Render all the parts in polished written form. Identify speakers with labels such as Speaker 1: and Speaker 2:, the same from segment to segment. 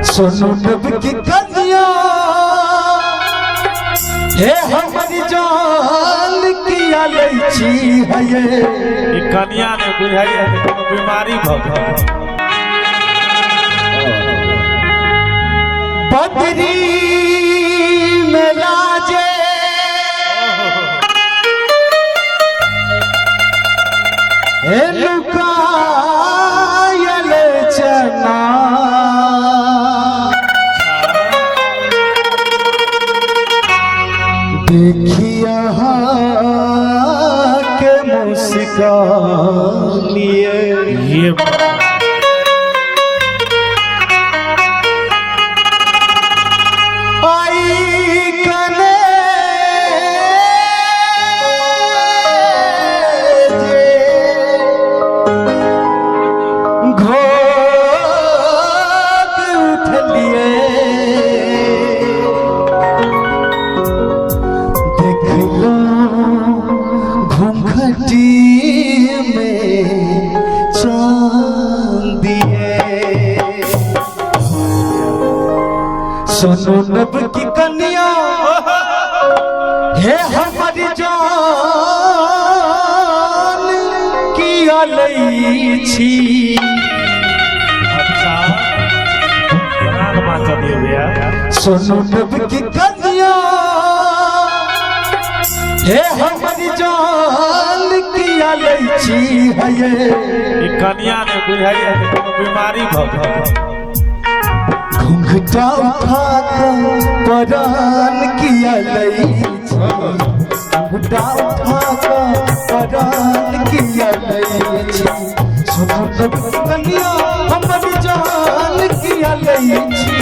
Speaker 1: सोनू नब की कन्या हे हमर जान किया लै छी हये।
Speaker 2: ई कन्या ने बुझाइया जे कोनो बीमारी भऽ गेल।
Speaker 1: बदरी में लाजे हे लुकायल चना, देखिया के मुस्कानिए।
Speaker 2: ये
Speaker 1: आई कने जे घोक उठलिए, देखलो घूंघटी में चांदिए। सोनू नब की कन्या हे हमर जान किया लै छी।
Speaker 2: अच्छा, प्राण बाँचल यौ भैया।
Speaker 1: सोनू नब की कन्या हे हमर जान किया लै छी हये।
Speaker 2: ई कन्या ने बुझाइया जे कोनो बीमारी भऽ गेल।
Speaker 1: घूंघटा उठा कऽ परान किया लै छी, घूंघटा उठा कऽ परान किया लै छी। सोनू नब की कन्या हमर जान किया लै छी,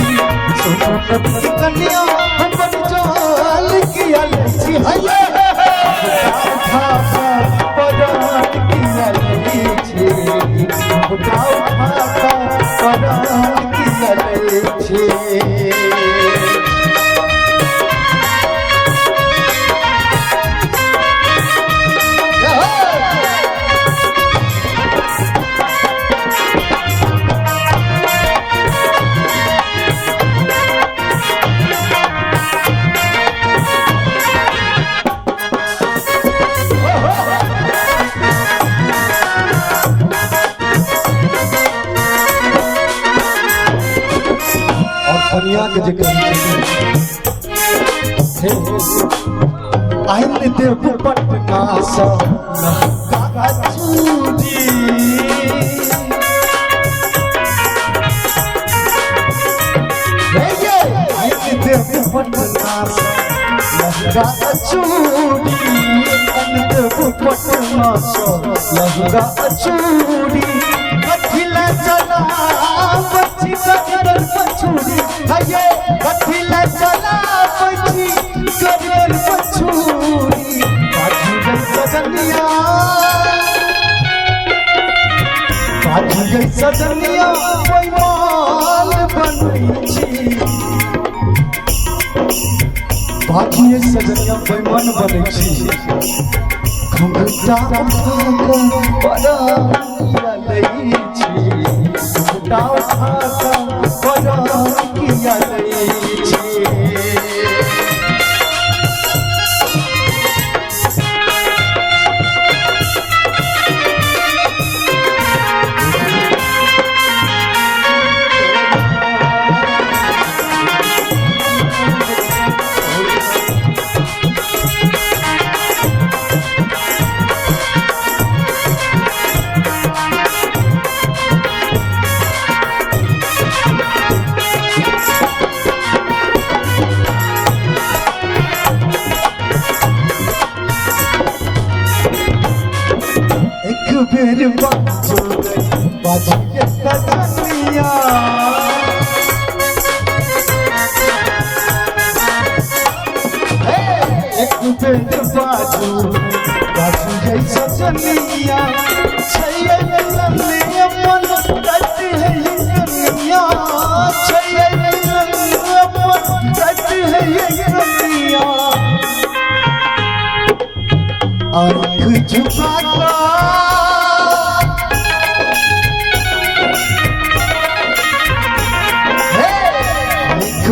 Speaker 1: सोनू नब की कन्या हमर जान किया लै छी हये। घूंघटा उठा कऽ परान किया लै छी, घूंघटा उठा कऽ परान किया लै छी। और कन्या के जे कहै छै, हे आइन देव पटना सँ लहका चूड़ी, हे ये आइन देव पटना सँ लहका चूड़ी, आइन देव पटना सँ लहका चूड़ी। कथिला चला बची कर पछुरी हये, कथिला चला बची कर पछुरी। बाजू गई सजनिया, बाजू गई सजनिया पैमाल बनै छी, बाजू गई सजनिया पैमान बनै छी। घुंघटा उठा कऽ परान किया लै छी, घुंघटा उठा कऽ परान किया लै छी। एक बेर बाजू बाजू के सजनिया, हे एक बेर बाजू बाजू के सजनिया, छैये लल्ली अपन रट है ये कन्या, छैये लल्ली अपन रट है ये कन्या। आँख झुका कऽ हे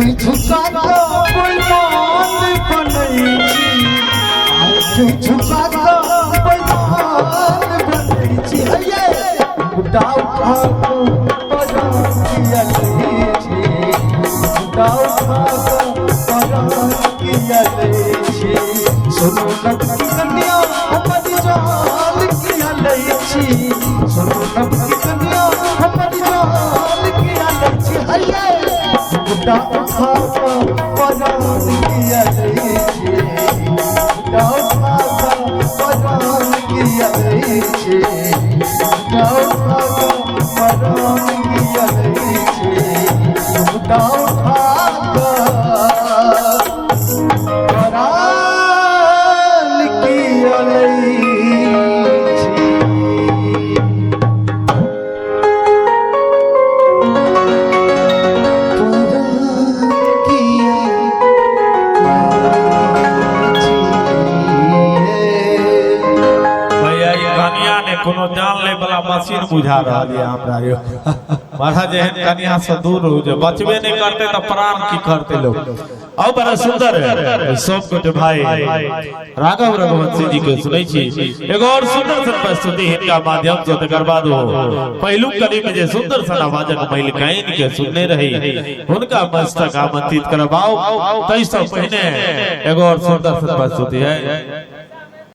Speaker 1: आँखि झुका कऽ बेईमान बनै छी, आँखि झुका कऽ बेईमान बनै छी। हैये घुटा उठा कऽ परान किया लै छी, घुटा उठा कऽ परान किया लै छी। सुनू नवकी कन्या हमर जान किया लै छी, सुनू नवकी कन्या हमर जान किया लै छी। हैये घुटा उठा कऽ परान किया लै छी, घुटा उठा कऽ परान किया लै छी, घुटा उठा कऽ परान किया लै छी, घुटा उठा कऽ परान किया लै छी। परान किया लै छी।
Speaker 2: भैया, ई कनिया ने कोनो जान ले वाला मशीन बुझा रहल ये हमरा यो। महाराज, एहन कनिया से दूर रहू, जे बचबे नहीं करते तो प्राण की करते लोग। और बड़ा सुंदर है सब गोटे भाई राघव रघुवंशी जी के सुनै छी एगो और सुंदर सन प्रस्तुति हिनका माध्यम से। तकर बाद वो पहिलुक कड़ी में जे सुंदर सन आवाजक मैलकाइन के सुनने रही, हुनका मंच तक आमंत्रित करबाओ। ताहि से पहिने एगो और सुंदर सन प्रस्तुति है।